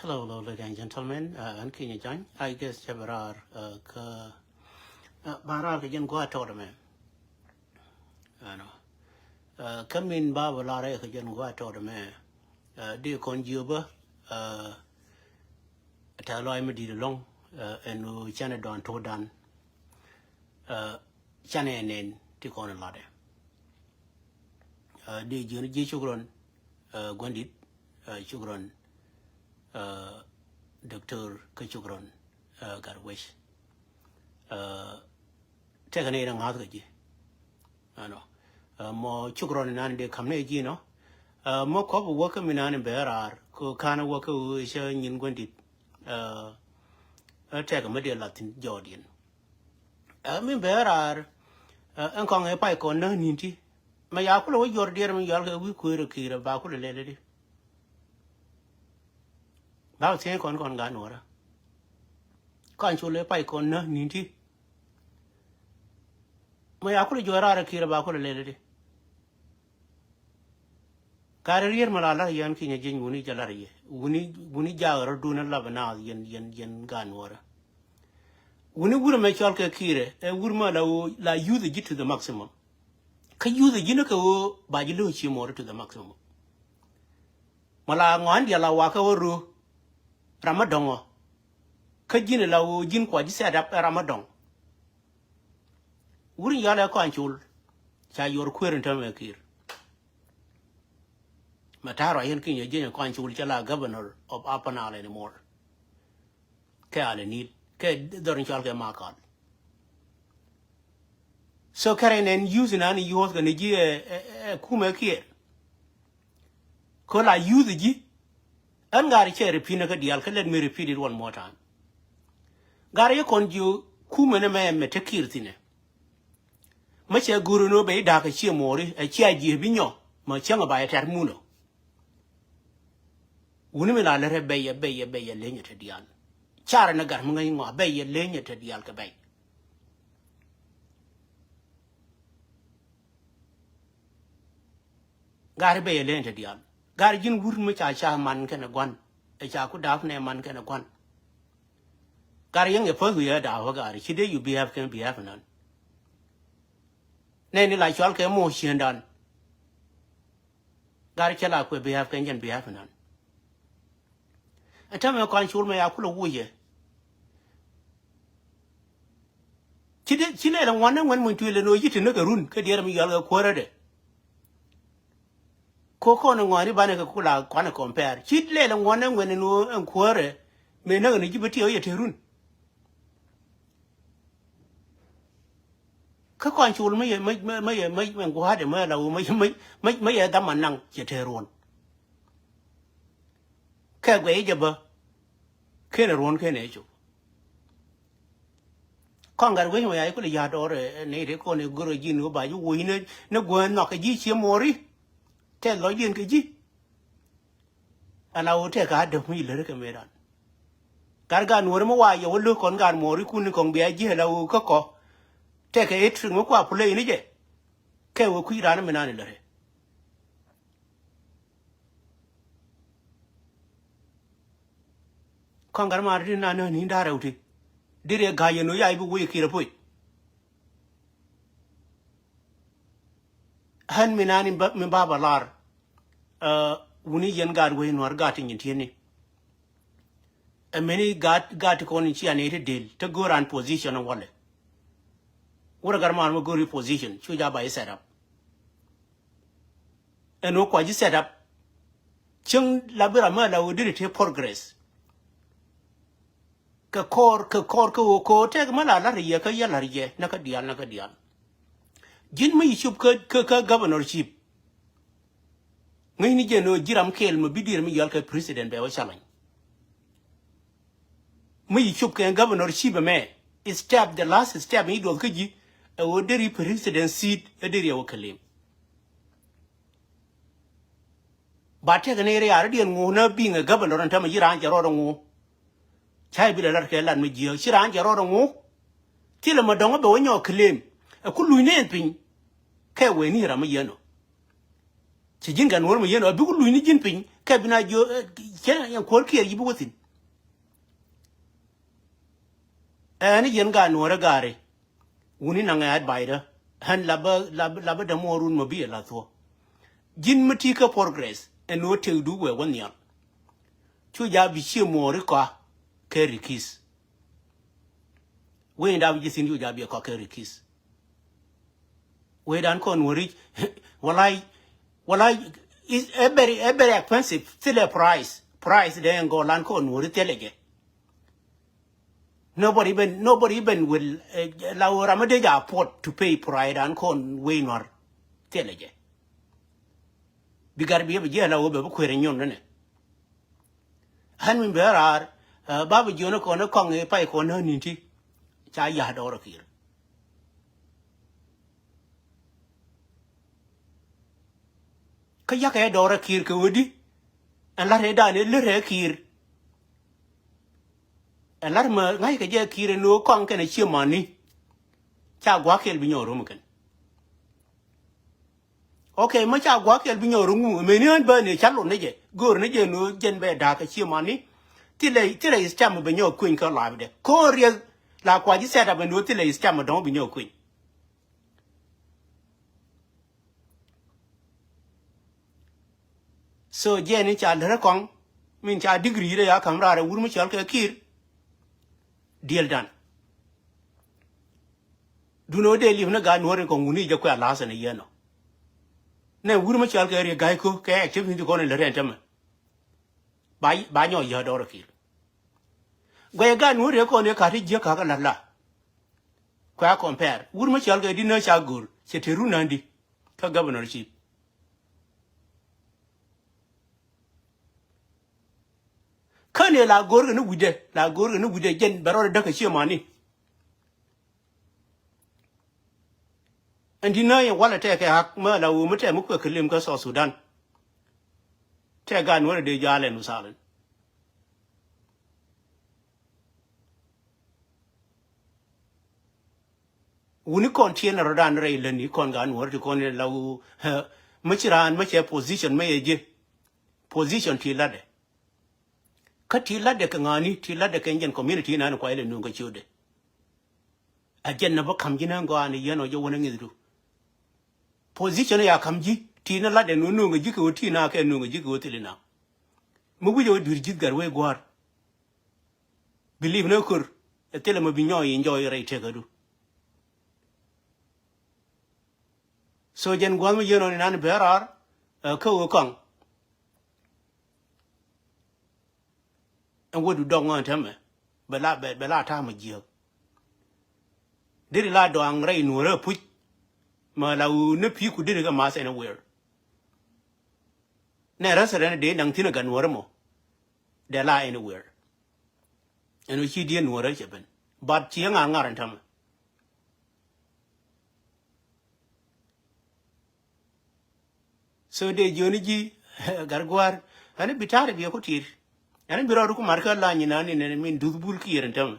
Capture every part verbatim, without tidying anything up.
Hello, hello, ladies and gentlemen. Uh, ɛn Kinyɛ Jany, I guess cɛ bɛ raar, uh, kä, uh, ba raar kɛ jɛn gua̱a̱th tɔɔt ɛmɛ. Ɛnɔ. Uh, kä min ba bɛ lar ɛ kɛ jɛn gua̱a̱th tɔɔt ɛmɛ. Uh, di kɔn jiöbä, uh, tɛ̈th lɔaac mi di̱i̱t ɛlɔ̱ŋ, uh, ɛn ɣöö canɛ dɔ̱a̱n to̱o̱dan. Uh, canɛ nɛn ti kɔn ɛ latdɛ. Uh, di jiön ji̱ cukran, uh, gua̱ndit, uh, cukran, uh, Doctor kä cukran, uh, Gatwec. Uh, tekɛ ni in a ŋa̱th kɛ ji̱. Ɛnɔ. Uh, mɔ cukran in an dee ka̱m ni ji̱ nɔ. Uh, mɔ kɔp wäkä min an in bɛ raar kɛ ka̱n wäkä ɣöö cä nyin gua̱ndit. Uh, uh, tekɛ mi dee la̱th thi̱n jɔɔdiɛn. Ɛ, min bɛ raar, ɛ, ɛn kɔŋ ɛ pay kɔn näk ni̱n ti. Mɛ ya kulɛ wä juɔr diɛɛr mi yual kɛ wi̱i̱ kueer ɛ ki̱i̱r ɛ ba kulɛ lɛl ɛ di. Ba thiec kɔn kɔn gan nuɔrä. Kɔn cul ɛ pay kɔn näk ni̱n ti. Mɛ ya kulɛ juɔr raar ɛ ki̱i̱r ɛ ba kulɛ lɛl ɛ di. Kari rier ma la lar yɛn Kinyɛ Jeny wuni jɛ lar yɛ. Wuni, wuni jaak rɔ dun a lap naath yɛn, yɛn, yɛn gan nuɔrä. Wuni wur mɛ cɔl kɛ Kiirɛ, ɛ wur mɛ la woo, la use ji̱ to the maximum. Kä use ji̱ ni kɛ woo ba ji̱ lo̱o̱ ci mɔri to the maximum. Ma la ŋɔan dial la wa kɛ woo ro. Ram ma dɔŋɔ. Kä ji̱n la woo ji̱n kua ji̱ set up ɛ ram ma dɔŋ. Wur in yɔal ɛ kɔn cul. Ca yuɔr kueer in täämɛ Kiir. Ma ta̱a̱ rɔ yɛn Kinyɛ Jeny kɔn cul cɛ la governor of Upper Nile anymore. Kɛ alɛ nil kɛ dhɔr in cɔal kɛ Makal. So kɛrɛ nɛn use in an use kɛ ni ji̱ ɛ, ɛ, ɛ, kumɛ Kiir. Kä la use ji̱. Ɛn gat cɛ repeat ni kä diaal kä let me repeat it one more time. Gat yɛ kɔn ji̱ kumɛ ni mɛ mɛ te Kiir thinɛ. Mä cɛ go̱r ni wä bɛ i̱ da̱a̱k ɛ ciɛ mɔɔri ɛ ciɛ ji̱ bi nyɔ mä cäŋ ɛ ba yɛ tɛ̈r munɔ. Wuni mi la lät ɛ bɛy ɛ bɛy ɛ bɛy ɛ leny ɛ te diaal. Carɛ ni gat mi ŋäc ŋɔak bɛy ɛ leny ɛ te diaal kɛ bɛy. Gat ɛ bɛy ɛ leny ɛ te diaal. Gat ɛ ji̱n wur mi ca ca man kɛnɛ gua̱n. Ɛ ca ku da̱a̱p nɛ man kɛnɛ gua̱n. Gat ɛ yäŋ ɛ päth wi̱i̱ ɛ da̱a̱p ɛ gat ɛ ci dee yu behave kɛn behave nan. Nɛni la cɔal kɛ moc ciëndan. Gat cɛ la kuɛ behave kɛ jɛn behave nan. Ɛ täämɛ kɔn cul mɛ ya kulɛ wucɛ. Ci dee, ci lɛl ɛ ŋuan ni ŋuɛn muny tuil ɛn ɣöö ci te näk ɛ run kä diɛɛr mi yual kɛ kuäärä dɛ. Ko kɔn ɛ ŋuan i̱ banɛ kɛ kula kuanɛ compare. Ci lɛl ɛ ŋuan ni ŋuɛn ɛn ɣöö ɛn kuäärä mëë näk ɛn ji̱ bä tiɛɛk ɣöö yɛ te run. Kä kɔn cul mä yɛ, mä, mä, mä yɛ, mä, mä gua̱a̱dɛ mä la wä, mä, mä, mä, mä yɛ dhama naŋ cɛ te ruɔn. Kɛ guɛy jɛ bä. Kenɛ ruɔn kenɛ cuk. Kɔn gat wec mɔ ya i̱ kulɛ ya̱a̱ dɔɔr, ɛ, nɛy ti kɔn i̱ gör ɛ ji̱n wä ba ji̱ woc ni, ni guäär nhɔak kɛ ji̱ cie muɔri. Tɛth lɔcdiɛn kɛ ji̱. Ala wä tɛk ka däk mi lät kɛ mëëdan. Gat gan wä ri mi wa yɛ wä lök kɔn gan muɔri kun ni kɔn bia ji̱ ala wä kä kɔ. Tɛk kɛ i̱ trik mi kua pulɛ in jɛ. Kɛ wä kui̱ ran mi nan ilät. Kɔn gat ma ri na nä ni da rɛw ti. Di rɛ ga̱ yɛ no ya i̱ bi wä yɛ kirɛ puc. Ɣän mi nani ba, mi ba ba lar. Ɛ, wuni yɛn gaat wec nuɔr gaat ti nyin tieni. Ɛ meni gaat, gaat ti kɔn in ci ani ti del te go̱o̱r an position walɛ. Wurɛ gat man mi go̱o̱r i position cu ja ba i set up. Ɛn wä kua ji̱ set up. Cieŋ la bi ram mi la wä diri te progress. Kɛ kɔr, kɛ kɔr, kɛ ɣöö kɛ ɣöö tɛk mi la la̱r yɛ kä yɛ la̱r yɛ nä kä diaal, nä kä diaal. Ji̱n mi ci cop kä, kä, kä governorship. Ŋäcni jɛn ɣöö ji̱ ram kɛɛl mi bi dier mi yɔal kɛ president bɛ wä challenge. Mi ci cop kɛ governorship ɛmɛ, step, the last step mi duɔth kä ji̱, ɛ ɣöö deri president seat ɛ deri ɛ wä claim. Ba tɛk ni riaar i̱ diɛn ŋuuk ni being a governor ɛn täämɛ ci raan cɛ rɔɔdɛ ŋuuk. Ca i̱ bi lɛ lat kɛ lat mi jiääk ci raan cɛ rɔɔdɛ ŋuuk. Thilɛ ma dɔ̱ŋ bɛ wä nyɔk claim. Ɛ ku luc ni ɛn piny. Kɛ wee ni ram mi yɛn ɔ. Ci ji̱n kɛ nuɔ̱ɔ̱r mi yɛn ɔ. Ɛ bi ku luc ni ji̱n piny. Kɛ bi na jiö, eh, cɛ na yɛn kuɔr Kiir ji̱ bi wä thi̱n. Ɛn yɛn gaat Nuɔ̱ɔ̱rä gaari. Wuni naŋɛ advice dä. Ɣän la bä, la bä, la bä dämuɔɔrun ma bi ɛ la thuɔ̱k. Ji̱n mi ti kä progress ɛn ɣöö tëkdu wëë wä nhial. Cu ja bi cië muɔɔri kɔa kɛ rikis. Wëë in dap ji̱ thi̱n cu ja bi ɛ kɔa kɛ rikis. Wëë dan kɔn wä ric. Walai, walai, is a very, a very expensive. Thilɛ price. Price dee ɛn gɔlan kɔn wä ri thilɛ jɛ. Nobody even, nobody even will, eh, la wä ram a dee ja afford to pay price dan kɔn wëë nuar. Thilɛ jɛ. Bi gat bi yɛ bi jiɛ la wä bɛ bi kuer nyɔn nɛ. Ɣän min bɛ raar, eh, ba bi jiɔn kɔn kɔŋ ɛ pay kɔn ɣän in ti. Ca ya̱ dɔɔr a Kiir. Kä yakɛ dɔɔr a Kiir kɛ ɣöö di. Ɛn la̱r ɛ dan ɛ lär ɛ Kiir. Ɛn la̱r mɛ ŋa̱ckɛ jɛ Kiir ɛn ɣöö kɔŋ kɛn ɛ cië mani. Ca gua̱a̱k kɛl bi nyɔɔr rom kɛn. Ok, mä ca gua̱a̱k kɛl bi nyɔɔr rom ŋu meni ɣän bä ni ca lot ni jɛ. Go̱o̱r ni jɛ ɛn ɣöö jɛn bɛ da̱a̱k ɛ cië mani. Thilɛ, thilɛ is cam bɛ nyɔɔr kueny kä la̱a̱pdɛ. Ko̱o̱r riɛth la kua ji̱ set up ɛn ɣöö thilɛ is cam bɛ dɔ̱ŋ bi nyɔɔr kueny. So jɛn in ca lät rɛ kɔŋ min ca degree rɛ ya ka̱m raar ɛ wur mi cɔl kɛ Kiir. Deal done. Dun ɣä dee liep ni gaat Nuɔ̱ɔ̱ri kɔŋ wuni jɛ kuɛ a la̱a̱th ɛn ɛ yɛn ɔ. Nɛ wur mi cɔl kɛ Riek Gai Kok kɛ activity kɔn in lät rɛ ɛn tämɛ. Ba, ba nyɔk yäk dɔɔr ɛ Kiir. Guɛy gaat Nuɔ̱ɔ̱ri kɔn in ka̱t ti jiäk ka̱k ɛ la̱t la. Kua compare. Wur mi cɔal kɛ di nä ca go̱r cɛ te run nandi kä governorship. Kä ni la go̱r kɛ ni wi̱cdɛ, la go̱r kɛ ni wi̱cdɛ jɛn bɛ rɔɔdɛ däk kɛ ciɛ mani. Ɛn di nä yɛ walɛ tɛkɛ hak mä la wee mi tɛk mi kuɛ kɛ lim kä South Sudan. Tɛk gaat Nuɔ̱ɔ̱ri dee jaalɛ nu thalɛn. Wuni kɔn tiɛn rɔ dan rɛy läni kɔn gaat Nuɔ̱ɔ̱ri ti kɔn la wu, ɛ, mi ci raan mi cɛ position mi yɛ ji̱. Position ti latdɛ. Kä ti latdɛ kɛ ŋa̱ni, ti latdɛ kɛ jɛn community nan kua ilɛ nuŋ kɛ ciötdɛ. A jɛn na bä ka̱m ji̱ nan gɔaa ni yɛn ɔ jɛ wänä ŋi̱thdu. Position ya ka̱m ji̱, ti na latdɛ nuŋ nuŋ kɛ ji̱ kɛ wä ti na kɛ nuŋ kɛ ji̱ kɛ wä thili na. Mi wi̱c ɛ wä dui̱r ji̱th gat wee gua̱a̱r. Believe ni kör ɛ thilɛ mɛ bi nyɔɔy in jɔɔy rɛy tekädu. So jɛn gua̱th mi yɛn ɔ ni nan bɛ raar, ɛ, kä ɣöö kɔaŋ. Ɛn wädu dɔk ŋɔn tɛmɛ bɛ la, bɛ, bɛ la ta̱a̱ mɛ jiääk. Deri la dɔaŋ rɛy Nuɔ̱ɔ̱rä puc. Mɛ la ɣöö ni pi̱i̱ ku deri kɛ math anywhere. Nɛ resident dee naŋ thi̱n ɛ gat Nuɔ̱ɔ̱rä mɔ. Dee la anywhere. Ɛn ɣöö ci dieen Nuɔ̱ɔ̱rä cɛ ben. But ci ɛ ŋa̱r ŋa̱r ɛn tämɛ. So dee jiöni ji̱ gat gua̱a̱r. Ɛn bi ta̱a̱r biɛ ku ti̱i̱r. Ɛn bi rɔɔdu ku ma̱r kä lany inan in min duth bul kiɛɛr in tämɛ.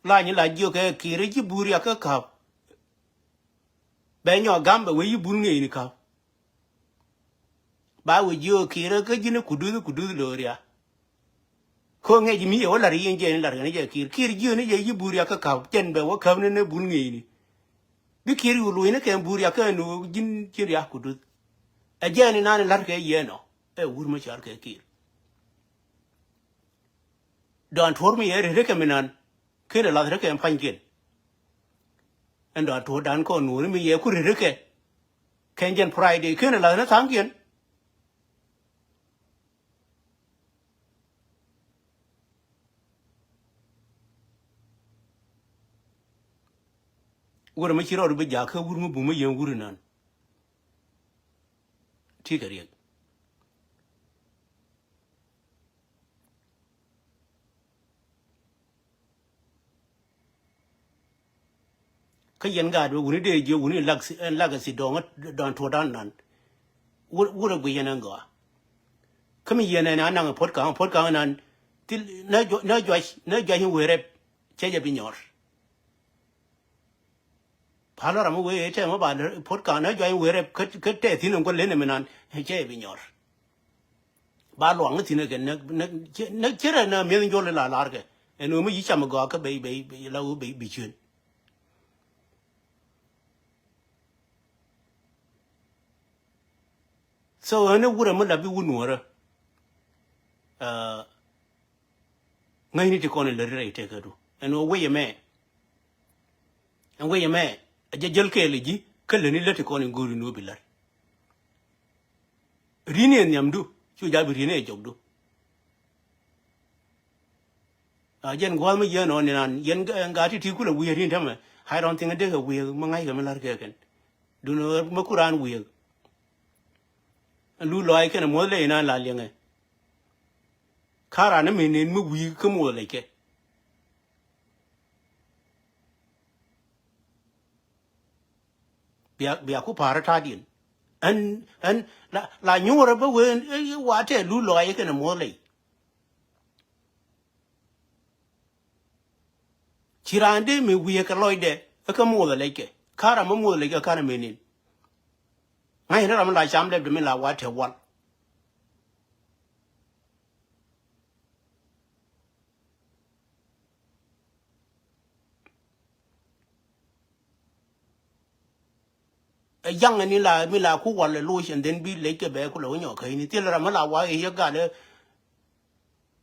Lany la jiök kɛ kiɛɛr ji̱ bur yak kä ka̱p. Bɛ nyɔk gam bɛ wee ji̱ bul ŋeeni ka̱p. Ba wee jiök kiɛɛr kä ji̱n kuduth kuduth lo̱o̱ria. Ko ŋiɛc mi yɛ wä lar yin jɛ ni lar kɛn jɛ kiɛɛr. Kiɛɛr jiöni jɛ ji̱ bur yak kä ka̱p jɛn bɛ wä käp ni ni bul ŋeeni. Bi kiɛɛr yu luny ni kɛn bur yak kä ni ji̱n ji̱n riak kuduth. Ɛ jɛn inan in lar kɛ yɛn ɔ ɛ wur mi cɔal kɛ kiɛɛr. Dɔan tuɔ̱r mi yɛ ri ri kɛ mi nan. Ken ɛ lath ri kɛ pa̱nykiɛn. Ɛn dɔan tuɔ̱r dan kɔn nuɔ̱ɔ̱ri mi yɛ ku ri ri kɛ. Kɛn jɛn Friday ken ɛ lath ni tha̱a̱ŋkiɛn. Wur mi ci rɔɔd bi jakä wur mi bum mi yɛn wur inan. Ti kɛ riɛk. Kä yɛn gaat wä wuni dee jiɛ wuni lak si, ɛn lak si dɔɔŋä dɔɔn tuɔɔdan nan. Wur, wur ɛ gui yɛn ɛn gɔaa. Kä mi yɛn ɛn anaŋ puɔ̱t ka̱ŋ, puɔ̱t ka̱ŋ nan. Thil nä juac, nä juac, nä juac in wee rɛp. Cɛ jɛ bi nyɔr. Pal ram wee tɛmɛ ba lär puɔt kan ɛ juany wee rɛp kä tɛ thi̱n ɛn kuɔ len ɛmɛ nan cɛ bi nyɔr. Ba luaŋ thi̱n ɛ kɛn näk näk cɛ rɛ na mi̱eth jɔl ila lar kɛ. Ɛn ɣöö mi yi cam ɛ gɔaa kä bey bey la ɣöö bey bi ciön. So ɣän ɛ wurɛ mi la bi wun nuɔrä. Ŋäcni ti kɔn in lät rɛy tekädu ɛn ɣöö wec ɛmɛ. Ɛn wec ɛmɛ a jɛ jäl kɛɛl ɛ ji̱ kä lätni lät ti kɔn in go̱o̱ri ni wä bi lät. Ri̱ni ɛ nhiamdu cu ja̱ bi ri̱ni ɛ jɔkdu. A jɛn gua̱a̱th mi yɛn ɔ ni nan yɛn gaa ti ti kulɛ wi̱i̱ ri̱n tämɛ. I don't think dee kɛ wi̱i̱ mi ŋa̱ckɛ mi la̱r kɛ kɛn. Dun mi ku raan wi̱i̱. Lu lɔaac kɛn ɛ muɔth lɛ inan la liɛŋɛ. Ka raan mi nin mi wi̱i̱ kä muɔth lɛ kɛ. Bia bia ku pa̱a̱r ta̱a̱diɛn. Ɛn ɛn la la nyuurɛ bä wee wa tɛ lu lɔaac kɛn ɛ muɔth lɛ. Ci raan dee mi wi̱i̱ kɛ lɔcdɛ ɛ kä muɔth ɛ lɛckɛ. Ka̱n ram mi muɔth ɛ lɛckɛ ka̱n ɛ menin. Ŋa̱c ni ram mi la cam lɛpdɛ mi la wa tɛ wal. Ɛ jaŋ ni la mi la ku wal ɛ loc and then bi lɛckɛ bɛ ku lɛ wä nyɔk käcni thil ram mi la wa ɛ yɛ gal ɛ.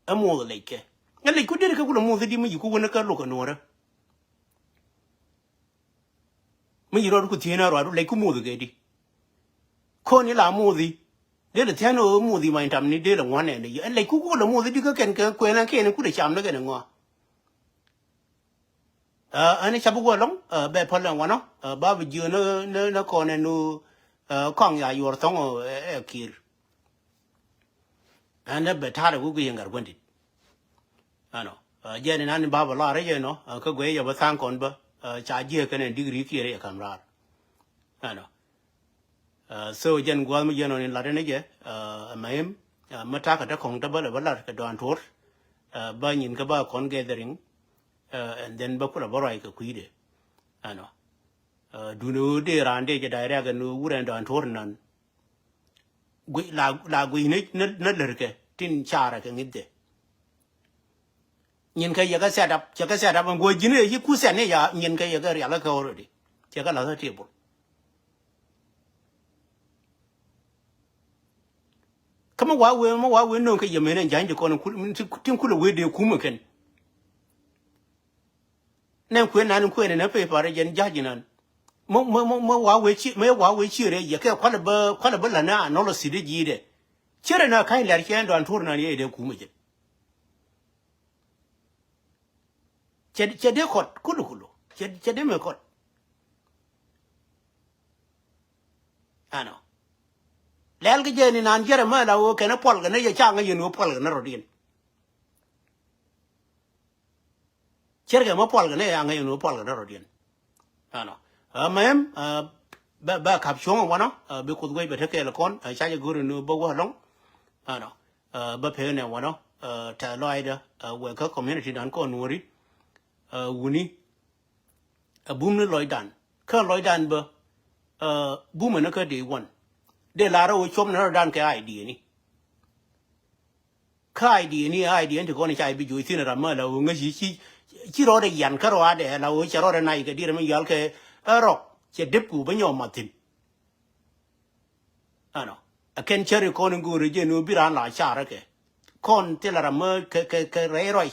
Ɛ muɔth lɛckɛ. Ɛ lɛcku deri kɛ kulɛ muɔth di mi yiku wänä kä luk ɛ nuɔrä. Mi yi rɔɔd ku thieen a ruaadu lɛcku muɔth kɛ di. Kɔn ila muɔthi. Dee lɛ thia̱a̱n ɣöö muɔthi many tam ni dee lɛ ŋuan ɛn ɛ lɛcku kulɛ muɔthi di kä kɛn kɛ kuɛn ɛn kɛn kulɛ cam ni kɛn ɛ ŋɔa. Ɛn ɛ cap bi wä lɔŋ bɛ päl ɛn wanɔ ba bi jiö ni kɔn ɛn ɣöö kɔŋ ya yuɔr thɔŋ ɛ kir. Ɛn ɛ bɛ ta̱a̱r ɛ wuk i̱ ŋa̱r guändit. Ɛnɔ jɛn in an in ba bɛ lar rɛc ɛnɔ kä guɛy yɛ bä tha̱a̱ŋ kɔn bä ca jiɛ kɛn in digri kiɛ rɛc ɛ ka̱m raar. Ɛnɔ so jɛn gua̱a̱th mi jɛn ɔn in lat in jɛ ɛmɛ im mi ta̱a̱ kɛ te kɔ̱ŋ te bä lɛ bä lar kɛ dɔan tuɔr. Bä nyin kä bä kɔn gathering and then bä kulɛ bä ruac kɛ kui̱dɛ. Ɛnɔ dun ɣöö dee raan dee jɛ da̱c riak ɛn ɣöö wurɛn dɔan tuɔr nan. Guic la la guic ni ni lärkɛ tin carɛ kɛ ŋi̱thkɛ. Nyin kɛ yɛ kɛ set up cɛ kɛ set up ɛn guɔ ji̱n ëë ci ku set ni ya nyin kɛ yɛ kɛ rial kɛ already. Cɛ kɛ la̱th ɛ table. Kä mi wa wee mi wa wee no̱o̱ŋ kɛ yɛ men ɛn ja̱ny ti kɔn tin kulɛ wee dee kumɛ kɛn. Nɛn kuën nan kuën ɛn ɛ paper jɛn ja̱c inan. Mɛ mɛ mɛ mɛ wa wee ci mɛ wa wee ci rɛ yɛ kɛ kualɛ bä kualɛ bä lä na nɔlɔ si̱t ji̱ dɛ. Ci rɛ na ka̱ny lɛr cɛ ɛn dɔan tuɔr nan yɛ dee kumɛ jɛn. Cɛ cɛ dee kɔt kulu kulu cɛ cɛ dee mɛ kɔt. Ɛnɔ lɛl kɛ jɛ ni nan jɛrɛ mɛ la wee kɛn ɛ puɔl kɛ ni yɛ ca ŋä yɛn wee puɔl kɛ ni rɔ̱diɛn. Cärkɛ mä puɔl kɛ ni yaŋ ŋäc ni wä puɔl kɛ ni rɔ̱diɛn. Ɛnɔ ɛ mɛm ɛ bɛ bɛ kap cuɔ̱ŋ wanɔ ɛ bi Kuoth guec bɛ te kɛɛl kɔn ɛ ca jɛ go̱r ni bä wä lɔŋ. Ɛnɔ ɛ bä pek ni wanɔ ɛ tɛ lɔaydä ɛ wek kä community dan kɔn nuɔ̱ri ɛ wuni ɛ bum ni lɔcdan kä lɔcdan bä ɛ bumɛ ni kä day one. Dee lar ɛ wä cuɔp ni rɔ̱dan kɛ idea ni. Kä idea ni idea ni ti kɔn ca i̱ bi joc thi̱n ram mä la ɣöö ŋäc ci ci rɔɔdɛ yan kä rɔɔdɛ la ɣöö cɛ rɔɔdɛ nac kɛ diɛt mi yɔal kɛ ɛ rɔk cɛ dep ku bä nyɔk mat thi̱n. Ɛnɔ ɛ kɛn cäri kɔn in go̱o̱ri jɛ ni ɣöö bi raan la carä kɛ kɔn thilɛ ram mä kɛ kɛ kɛ rɛy rɔy.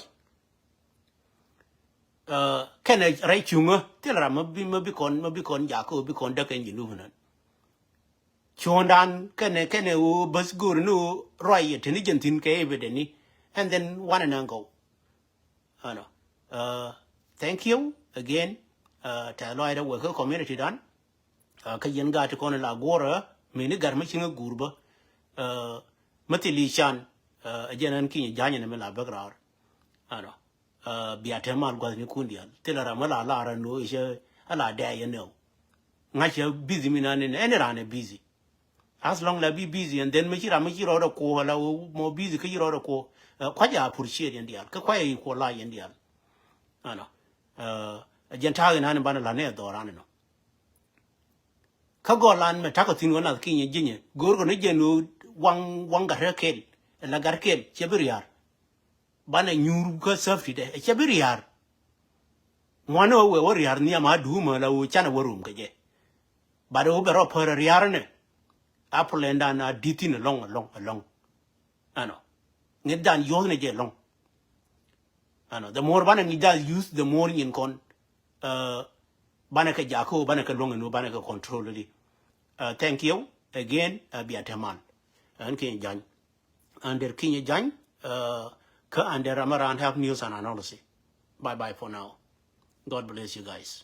Ɛ kɛnɛ rɛy cuŋä thilɛ ram mä bi mä bi kɔn mä bi kɔn jakä ɣöö bi kɔn däk kɛn ji̱ nup inän. Cuɔ̱ɔ̱ŋdan kɛnɛ kɛnɛ ɣöö bäth go̱o̱ri ni ɣöö ruac yɛ te ni jɛn thi̱n kɛ evidence ni. And then one and go. Ɛnɔ thank you again. Tɛ lɔaydä wek kä community dan kä yɛn gaat ti kɔn la guɔ̱rä mi ni gat mi cieŋ ɛ guur bä. Mi thil i̱ can ɛ jɛn ɛn kinyɛ ja̱ny ɛn mi la bäk raar. Ɛnɔ bia te mal gua̱thnikun diaal thilɛ ram mi la lar ɛn ɣöö cɛ ala dɛɛc ɛn ɣöö ŋa̱c cɛ busy mi nan in ɛn raan ɛ busy. As long la bi busy and then mi ci ram mi ci rɔɔdɛ kuɔ la ɣöö mɔ busy kä ci rɔɔdɛ kuɔ. Kua̱c a appreciate yɛn diaal kä kua̱c a equalize yɛn diaal. Ɛnɔ ɛ jɛn ta̱a̱ in an in banɛ la̱t ni ɛ dhɔran ɛnɔ. Kä gɔlan mɛ ta̱kɔ thi̱n ɣän nath kinyɛ jinyɛ go̱o̱r kɔn ni jɛn ɣöö waŋ waŋ gat rɛ kɛl. Ɛ la gat kɛl cɛ bi ria̱a̱r. Banɛ nyuur kä safety dɛ ɛ cɛ bi ria̱a̱r. Ŋuanɛ ɣöö wɛ wä ria̱a̱r nhiam a duumä la ɣöö canɛ wä rom kɛ jɛ. Bat ɣöö bɛ rɔ pär ria̱a̱r nɛ. A plan dan a di̱t thi̱n ɛlɔ̱ŋ ɛlɔ̱ŋ ɛlɔ̱ŋ. Ɛnɔ ŋi̱th dan yuɔ̱th ni jɛ ɛlɔ̱ŋ. Ɛnɔ the more banɛ ŋi̱th dan use the more nyin kɔn. Banɛ kɛ jakä banɛ kɛ luäŋ ɛn banɛ kɛ control di. Thank you again. Bia tɛman. Ɛn kinyɛ jany. Under kinyɛ jany. Kä under ama round have news and analysis. Bye bye for now. God bless you guys.